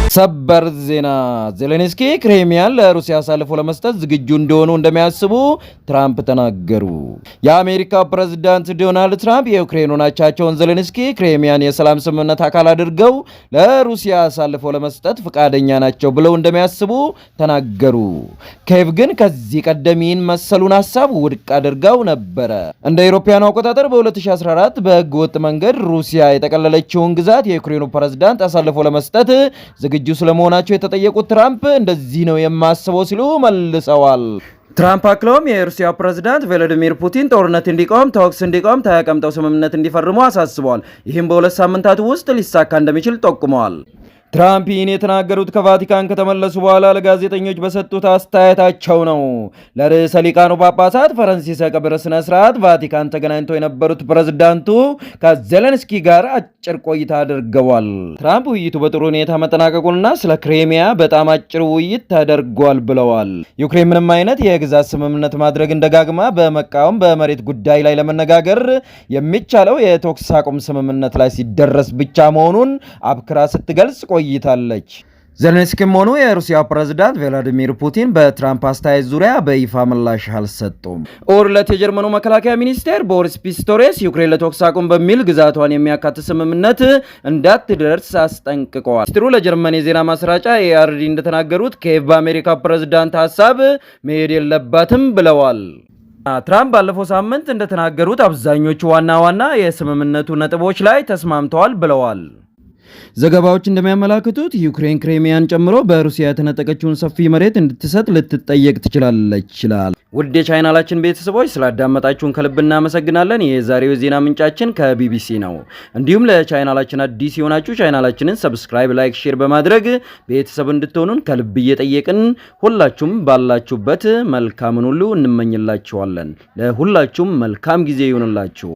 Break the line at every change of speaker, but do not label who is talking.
ሰበር ዜና! ዜሌንስኪ ክሬሚያን ለሩሲያ አሳልፎ ለመስጠት ዝግጁ እንደሆኑ እንደሚያስቡ ትራምፕ ተናገሩ። የአሜሪካው ፕሬዝዳንት ዶናልድ ትራምፕ የዩክሬኑን አቻቸውን ዜሌንስኪ ክሬሚያን የሰላም ስምምነት አካል አድርገው ለሩሲያ አሳልፎ ለመስጠት ፈቃደኛ ናቸው ብለው እንደሚያስቡ ተናገሩ። ኬቭ ግን ከዚህ ቀደም ይህን መሰሉን ሀሳብ ውድቅ አድርገው ነበረ። እንደ አውሮፓውያኑ አቆጣጠር በ2014 በህገ ወጥ መንገድ ሩሲያ የጠቀለለችውን ግዛት የዩክሬኑ ፕሬዝዳንት አሳልፎ ለመስጠት ዝግጁ ስለመሆናቸው የተጠየቁት ትራምፕ እንደዚህ ነው የማስበው ሲሉ መልሰዋል። ትራምፕ አክለውም የሩሲያ ፕሬዝዳንት ቭላዲሚር ፑቲን ጦርነት እንዲቆም፣ ተኩስ እንዲቆም፣ ተቀምጠው ስምምነት እንዲፈርሙ አሳስበዋል። ይህም በ2 ሳምንታት ውስጥ ሊሳካ እንደሚችል ጠቁመዋል። ትራምፕ ይህን የተናገሩት ከቫቲካን ከተመለሱ በኋላ ለጋዜጠኞች በሰጡት አስተያየታቸው ነው። ለርዕሰ ሊቃኑ ጳጳሳት ፍራንሲስ የቀብር ስነ ስርዓት ቫቲካን ተገናኝተው የነበሩት ፕሬዝዳንቱ ከዜሌንስኪ ጋር አጭር ቆይታ አድርገዋል። ትራምፕ ውይይቱ በጥሩ ሁኔታ መጠናቀቁንና ስለ ክሬሚያ በጣም አጭር ውይይት ተደርጓል ብለዋል። ዩክሬን ምንም አይነት የግዛት ስምምነት ማድረግን ደጋግማ በመቃወም በመሬት ጉዳይ ላይ ለመነጋገር የሚቻለው የተኩስ አቁም ስምምነት ላይ ሲደረስ ብቻ መሆኑን አበክራ ስትገልጽ ቆይታለች። ዜሌንስኪም ሆኑ የሩሲያ ፕሬዝዳንት ቭላዲሚር ፑቲን በትራምፕ አስተያየት ዙሪያ በይፋ ምላሽ አልሰጡም። እሁድ ዕለት የጀርመኑ መከላከያ ሚኒስቴር ቦሪስ ፒስቶሪየስ ዩክሬን ለተኩስ አቁም በሚል ግዛቷን የሚያካትት ስምምነት እንዳትደርስ አስጠንቅቀዋል። ሚኒስትሩ ለጀርመን የዜና ማሰራጫ ኤአርዲ እንደተናገሩት ኪየቭ በአሜሪካ ፕሬዝዳንት ሀሳብ መሄድ የለባትም ብለዋል። ትራምፕ ባለፈው ሳምንት እንደተናገሩት አብዛኞቹ ዋና ዋና የስምምነቱ ነጥቦች ላይ ተስማምተዋል ብለዋል። ዘገባዎች እንደሚያመላክቱት ዩክሬን ክሬሚያን ጨምሮ በሩሲያ የተነጠቀችውን ሰፊ መሬት እንድትሰጥ ልትጠየቅ ትችላለች ይላል። ውድ የቻናላችን ቤተሰቦች፣ ስላዳመጣችሁን ከልብ እናመሰግናለን። የዛሬው የዜና ምንጫችን ከቢቢሲ ነው። እንዲሁም ለቻናላችን አዲስ የሆናችሁ ቻናላችንን subscribe፣ like፣ share በማድረግ ቤተሰብ እንድትሆኑን ከልብ እየጠየቅን ሁላችሁም ባላችሁበት መልካምን ሁሉ እንመኝላችኋለን። ለሁላችሁም መልካም ጊዜ ይሁንላችሁ።